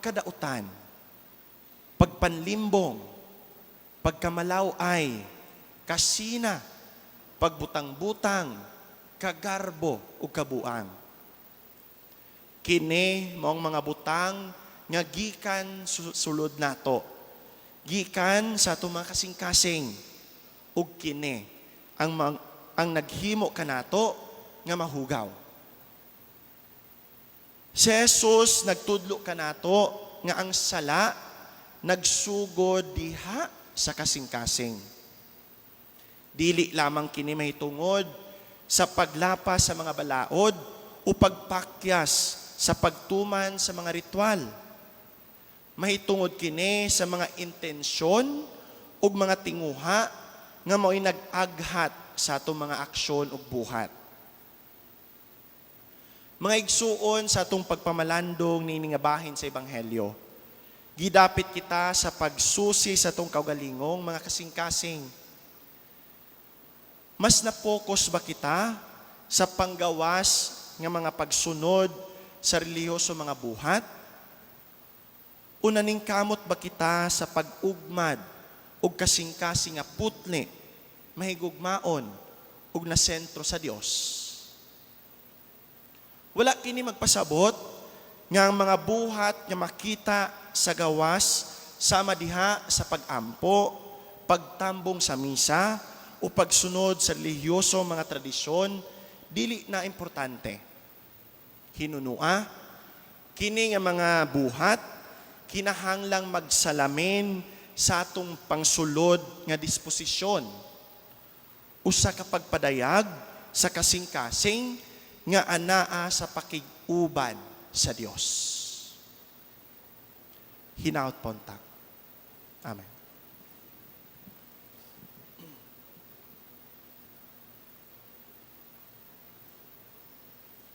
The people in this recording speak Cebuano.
Pagkadautan, pagpanlimbong, pagkamalaw-ay, kasina, pagbutang-butang, kagarbo ug kabuang. Kini maong mga butang nga gikan sulod nato. Gikan sa atong mga kasing-kasing ug kini ang naghimo kanato nga mahugaw. Si Jesus nagtudlo kanato nga ang sala nagsugod diha sa kasing-kasing. Dili lamang kini mahitungod sa paglapas sa mga balaod o pagpakyas sa pagtuman sa mga ritual. Mahitungod kini sa mga intensyon ug mga tinguha nga mao'y nag-aghat sa atong mga aksyon ug buhat. Mga igsuon, sa atong pagpamalandong niini nga bahin sa Ebanghelyo, gidapit kita sa pagsusi sa atong kaugalingong mga kasing-kasing. Mas na-focus ba kita sa panggawas nga mga pagsunod sa relihiyoso mga buhat? O naningkamot ba kita sa pag-ugmad og kasing-kasing nga putli, mahigugmaon ug nasentro sa Dios? Wala kini magpasabot nga ang mga buhat nga makita sa gawas sama diha sa pag-ampo, pagtambong sa misa o pagsunod sa relihiyoso mga tradisyon dili na importante. Hinunua, kini nga mga buhat kinahanglang magsalamin sa atong pangsulod nga disposisyon. Usa ka pagpadayag sa kasing-kasing nga anaa sa pakig-uban sa Dios. Hinaot po unta. Amen.